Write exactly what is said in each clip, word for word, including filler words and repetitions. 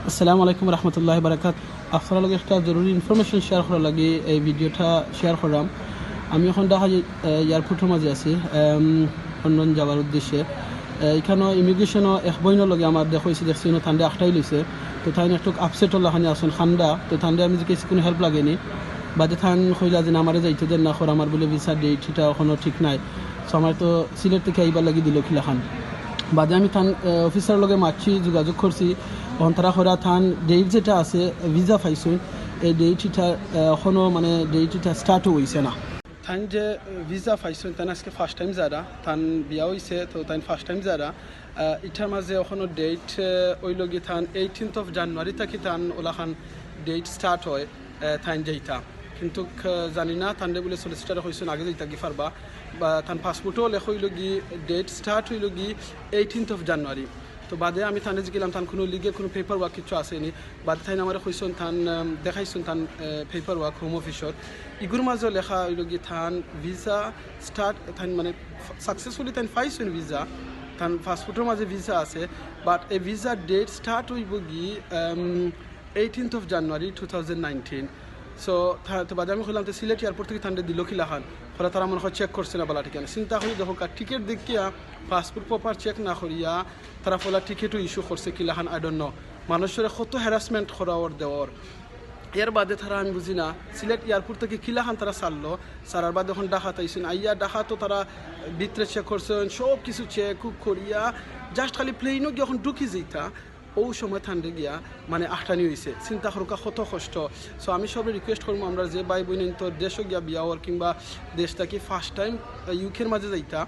আসসালামু আলাইকুম রহমতুল্লাহ বারাকাত। আপনার লগে একটা জরুরি ইনফরমেশন শেয়ার করার লাগি এই ভিডিওটা শেয়ার করলাম। আমি এখন ঢাকা এ, এয়ারপোর্টের মাঝে আছি, এম, লন্ডন যাওয়ার উদ্দেশ্যে। এ, এখানো ইমিগ্রেশনও এক বইনর লগে আমার দেখা হয়েছে, দেখছি ইনো তানরে আটকাই লইছে। তো তাইন একটু আপসেট লাখানি আছেন, খান্দা। তো তানরে আমি জিজ্ঞেস কোনো হেল্প লাগেনি, বাদে তান কইলা যে না, আমারে যাইতে দেন না, খর আমার বলে ভিসা ডেট এটা এখনো ঠিক নাই। তো আমার তো সিলেট থেকে আইবার লাগি দিল কিলাখান। বাদে আমি তান, এ, অফিসার লগে মাতছি, যোগাযোগ করছি, তখন তারা কইরা তান ডেট যেটা আছে, ভিসা পাইছইন, এই ডেট এটা, এ, এখনো মানে ডেট এটা স্টার্টও হইছে না। তান যে ভিসা পাইছইন, তান আজকে ফার্স্ট টাইম যারা, তান বিয়া হইছে, তো তান ফার্স্ট টাইম যারা, আহ, ইটার মাঝে এখনো ডেট, আহ, ওই লগি তান এইটিন্থ অফ জানুয়ারি থাকি তান ওলাখান ডেট স্টার্ট হয়, আহ, তাইন যাইতা। কিন্তু, আহ, জানি না, তানরে বলে সলিসিটারে কইছইন আগে যাইতা গি পারবা, বা তান পাসপোর্টও লেখ হইল গি, ডেট স্টার্ট হইল গি এইটিন্থ অফ জানুয়ারি। তো বাদে আমি তানরে জিগিলাম, তান কোনো লিগে কোনো পেপার ওয়ার্ক কিছু আছে নি। বাদে তাইন আমারে কইছইন, তান, আম, দেখাইছইন তান, আহ, পেপার ওয়ার্ক হোম অফিসর। ইগুর মাঝে লেখা হইল গি তান ভিসা স্টার্ট, তাইন মানে সাকসেসফুলি তাইন পাইছইন ভিসা, তান পাসপোর্টর মাঝে ভিসা আছে, বাট এই ভিসা ডেট স্টার্ট হইব গি, um, eighteenth of January two thousand nineteen. So, তো বাদে আমি কইলাম, তো সিলেট এয়ারপোর্ট থেকে তানরে দিল কিলাখান? কইরা তারা মনে হয় চেক করছে না বালা ঠিকানা। চিন্তা করি দেখো, কার টিকিট দেখিয়া, পাসপোর্ট প্রপার চেক না করিয়া, তারা ফলা টিকিটও ইস্যু করছে কিলাখান, I don't know। মানুষরে কত হ্যারাসমেন্ট করা ওর দেওয়ার। এর বাদে তারা আমি বুঝি না, সিলেট এয়ারপোর্ট থেকে কিলাখান তারা ছাড়লো, ছাড়ার বাদে এখন ঢাকাত আইছইন, আইয়া ঢাকাত তো তারা ভিতরে চেক করছইন, সব কিছু চেক উক করিয়া, জাস্ট খালি প্লেনও গিয়া এখন ঢুকি যেতা, ও সময় তানরে গিয়া মানে আটকানি হইছে। চিন্তা করুক্কা কত কষ্ট। সো আমি সবরে রিকোয়েস্ট করবো, আমরা যে ভাই বোন তো দেশও গিয়া বিয়া হওয়ার কিংবা দেশ থাকি ফার্স্ট টাইম ইউকের মাঝে যাইতা,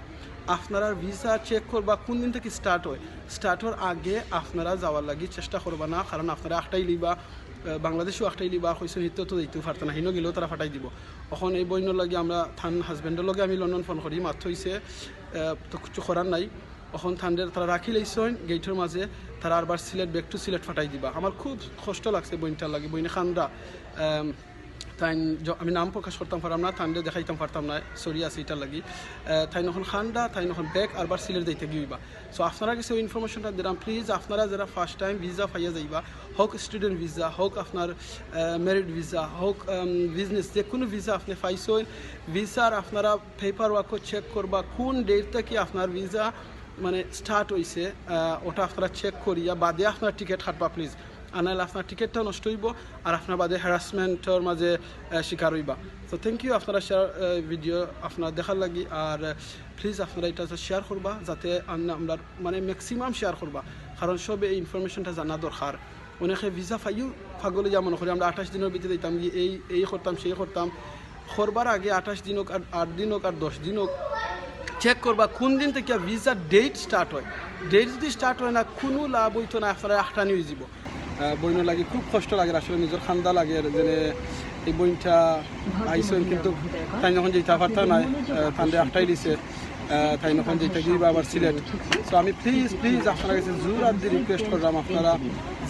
আপনারা ভিসা চেক করবা কোন দিন থেকে স্টার্ট হয়। স্টার্ট হওয়ার আগে আপনারা যাওয়ার লাগি চেষ্টা করবা না, কারণ আপনারা আটকাই লইবা, আহ, বাংলাদেশও আটকাই লইবা, কইছইন হিতো তো যাইতেও পারতা না, হিনো গেলেও তারা ফাটাই দিব। এখন এই বইনর লাগি আমরা তান হাজব্যান্ডর লগে আমি লন্ডন ফোন করি, মাত হইছে, আহ, তো কিছু করার নাই। এখন তানরে তারা রাখি লইছইন গেইটর মাঝে, তারা আরবার সিলেট, ব্যাক টু সিলেট ফাটাই দিবা। আমার খুব কষ্ট লাগছে বইনটার লাগি, বইনে খান্দা। আম, তাইন য-, আমি নাম প্রকাশ করতাম পারলাম না, তানরে দেখাইতাম পারতাম না, সরি আছে এটার লাগি। আহ, তাইন এখন খান্দা, তাইন এখন ব্যাক আরবার সিলেট যাইতে গিয়া হইবা। সো আপনারা গেছে ওই ইনফরমেশনটা দিলাম, প্লিজ আপনারা যারা ফার্স্ট টাইম ভিসা পাইয়া যাইবা, হোক স্টুডেন্ট ভিসা, হোক আপনার, আহ, মেরিট ভিসা, হোক, আম, বিজনেস, যে কোনো ভিসা আপনি পাইছইন, ভিসার আপনারা পেপার ওয়ার্কও চেক করবা, কোন ডেট থেকে আপনার ভিসা মানে স্টার্ট হইছে, আহ, ওটা আপনারা চেক করিয়া বাদে আপনার টিকিট কাটবা প্লিজ, আর নাহলে আপনার টিকিটটা নষ্ট হইব, আর আপনার বাদে হ্যারাসমেন্টর মাঝে, আহ, শিকার হইবা। তো থ্যাংক ইউ আপনারা শেয়ার, আহ, ভিডিও আপনারা দেখার লাগি, আর, আহ, প্লিজ আপনারা এটা শেয়ার করবা যাতে আম-, আমরা মানে ম্যাক্সিমাম শেয়ার করবা, কারণ সবে এই ইনফরমেশনটা জানা দরকার। অনেকে ভিসা পাইও পাগল হইয়া মনে করি আমরা আঠাশ দিনের ভিতরে দিতাম কি এই, এই করতাম, সেই করতাম। করবার আগে আঠাশ দিন হোক, আর আট দিন হোক, আর দশ দিন হোক, চেক করবা কোন দিন থেকে ভিসা ডেট স্টার্ট হয়। ডেট যদি স্টার্ট হয় না, কোনো লাভ হইতো না, আপনারা আটকানি হয়ে যাব। আহ, বইনর লাগি খুব কষ্ট লাগে, আসলে নিজের খান্দা লাগে, যেন এই বইনটা আইছইন, কিন্তু তাইন এখন যাইতা পারতা নায়, আহ, তানরে আটকাই দিছে। আহ, তাইন এখন যাইতা গিয়া আবার সিলেট। তো আমি প্লিজ, প্লিজ আপনারা গেছে জোর আত দি রিকোয়েস্ট করলাম, আপনারা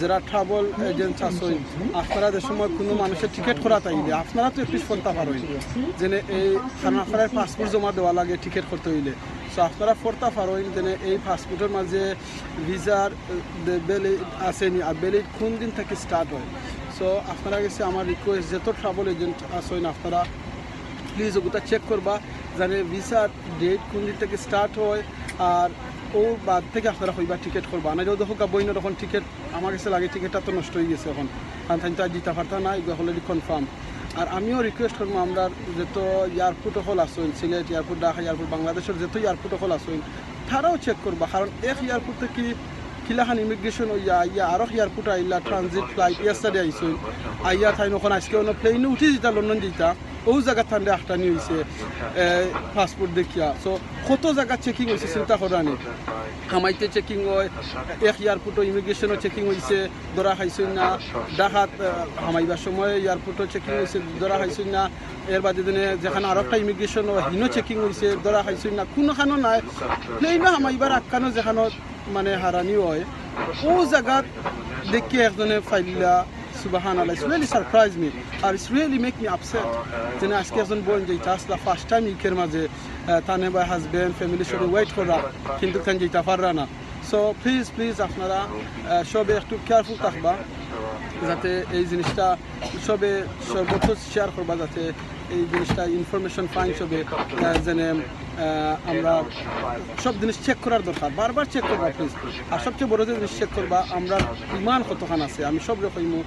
যারা ট্রাভেল এজেন্ট আছইন, আপনারা যে সময় কোনো মানুষের টিকিট করাত আইলে, আপনারা তো একটু ফোনটা পারইন, যেন এই, কারণ আপনারা পাসপোর্ট জমা দেওয়া লাগে টিকিট করতে হইলে। তো আপনারা ফোনটা পারইন, যেন এই পাসপোর্টর মাঝে ভিসার, আহ, ভ্যালিড আছে নি, আর ভ্যালিড কোন দিন থেকে স্টার্ট হয়। সো আপনারা গেছে আমার রিকোয়েস্ট, যত ট্রাভেল এজেন্ট আছইন আপনারা প্লিজ ওগুতা চেক করবা, যেন ভিসার ডেট কোন দিন থেকে স্টার্ট হয়, আর ও বাদ থেকে আপনারা কইবা টিকিট করবা। না, যদি হোক বইনর এখন টিকিট আমার গেছে লাগে, টিকিটটা তো নষ্ট হয়ে গেছে এখন, কারণ তাইন তো আর দিতা পারতা না, এগুলো অলরেডি কনফার্ম। আর আমিও রিকোয়েস্ট করবো, আমরা যত এয়ারপোর্ট হল আছইন, সিলেট এয়ারপোর্ট, ঢাকা এয়ারপোর্ট, বাংলাদেশের যত এয়ারপোর্ট হল আছইন, তারাও চেক করবা, কারণ এক এয়ারপোর্ট থেকে কিলাখান ইমিগ্রেশন হইয়া আইয়া আরো এয়ারপোর্ট আইলা, ট্রানজিট ফ্লাইট, ইয়াস্টারডে আইছইন, আইয়া তাইন এখন আজকে অন্য প্লেনে উঠি যেটা লন্ডন যেটা, ও জায়গা তানরে আটকানি হইছে, এ, পাসপোর্ট দেখিয়া। সো কত জায়গা চেকিং হইছে, চিন্তা করানি। হামাইতে চেকিং হয়, এক এয়ারপোর্টও ইমিগ্রেশনও চেকিং হইছে, ধরা খাইছইন না। ঢাকাত, আহ, হামাইবার সময় এয়ারপোর্টও চেকিং হইছে, ধরা খাইছইন না। এর বাদে দিনে যেখানে আরো একটা ইমিগ্রেশন হয়, হিনো চেকিং হইছে, ধরা খাইছইন না। কোনোখানো নাই, প্লেনও হামাইবার আক্কানো যেখানো মানে হারানি হয়, ও জায়গাত দেখি একজনে ফাইল্লা, সুবাহান আল্লাহ, it's really surprise me, R it's really make me upset। যেন আজকে একজন বোন যেটা আসলা ফার্স্ট টাইম ইউকের মাঝে, আহ, তানে বা হাজব্যান্ড, ফ্যামিলির সাথে ওয়েট করা, কিন্তু তান যেটা পাররা না। সো প্লিজ, প্লিজ আপনারা, আহ, সবে একটু কেয়ারফুল থাকবা। যাতে এই জিনিসটা সবে সর্বত্র শেয়ার করবা, যাতে এই জিনিসটা ইনফরমেশন পাইন সবে, আহ, যেন, আহ, আমরা সব জিনিস চেক করার দরকার, বারবার চেক করবা প্লিজ। আর সবচেয়ে বড় যে জিনিস চেক করবা, আমরা ইমান কতখান আছে, আমি সবরে কইমু,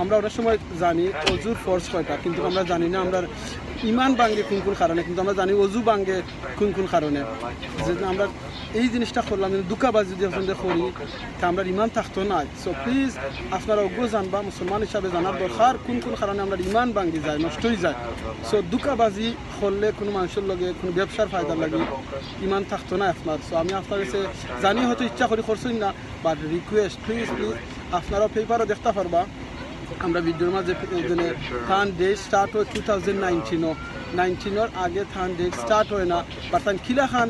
আমরা অনেক সময় জানি অজুর ফরজ কয়টা, কিন্তু আমরা জানি না আমরা ইমান ভাঙ্গে কোন কোন কারণে, কিন্তু আমরা জানি অজু ভাঙ্গে কোন কোন কারণে। যে আমরা এই জিনিসটা করলাম, কিন্তু ধোঁকাবাজি যদি একজনরে করি, তা আমরা ইমান থাকতো না। সো প্লিজ, আপনারা অগুও জানবা, মুসলমান হিসাবে জানার দরকার কোন কোন কারণে আমরা ইমান ভাঙ্গি যায়, নষ্ট হয়ে যায়। সো ধোঁকাবাজি করলে কোনো মানুষের লগে, কোনো ব্যবসার ফায়দার লাগি ইমান থাকতো না আপনার। সো আমি আপনার কাছে জানি হয়তো ইচ্ছা করি করছইন না, বাট রিকোয়েস্ট, প্লিজ প্লিজ, আপনারাও পেপারও দেখতে পারবা। আমরা ভিডিওর মাঝে যেন তান ডেট স্টার্ট হয় টু থাউজেন্ড নাইনটিনও, নাইনটিনর আগে তান ডেট স্টার্ট হয় না, বাট তান কিলাখান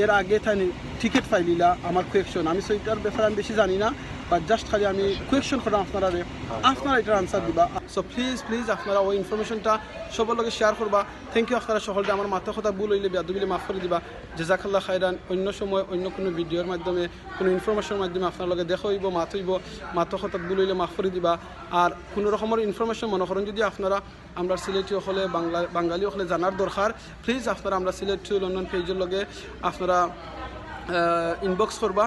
এর আগে তান টিকিট পাইলিলা আমার কোয়েকশন। আমি সো এটার ব্যাপারে আমি বেশি জানি না, বাট জাস্ট খালি আমি কোয়েকশন করলাম আপনারা, আপনারা এটার আনসার দিবা। সো প্লিজ প্লিজ, আপনারা ওই ইনফরমেশনটা সবার লগে শেয়ার করবা। থ্যাংক ইউ আপনারা সকলকে। আমার মাতর কথা ভুল হইলে, বেয়াদবি অইলে মাফ করে দিবা। জাজাকাল্লাহ খাইরান। অন্য সময় অন্য কোনো ভিডিওর মাধ্যমে, কোনো ইনফরমেশনের মাধ্যমে আপনার লগে দেখা হইব, মাত হইব। মাতর কথা ভুল হইলে মাফ করে দিবা। আর কোনো রকমের ইনফরমেশন মনে করেন যদি আপনারা, আমরা সিলেটি অকলে, বাংলা, বাঙালি অকলে জানার দরকার, প্লিজ আপনারা আমরা সিলেট টু লন্ডন পেজের লগে আপনারা ইনবক্স করবা।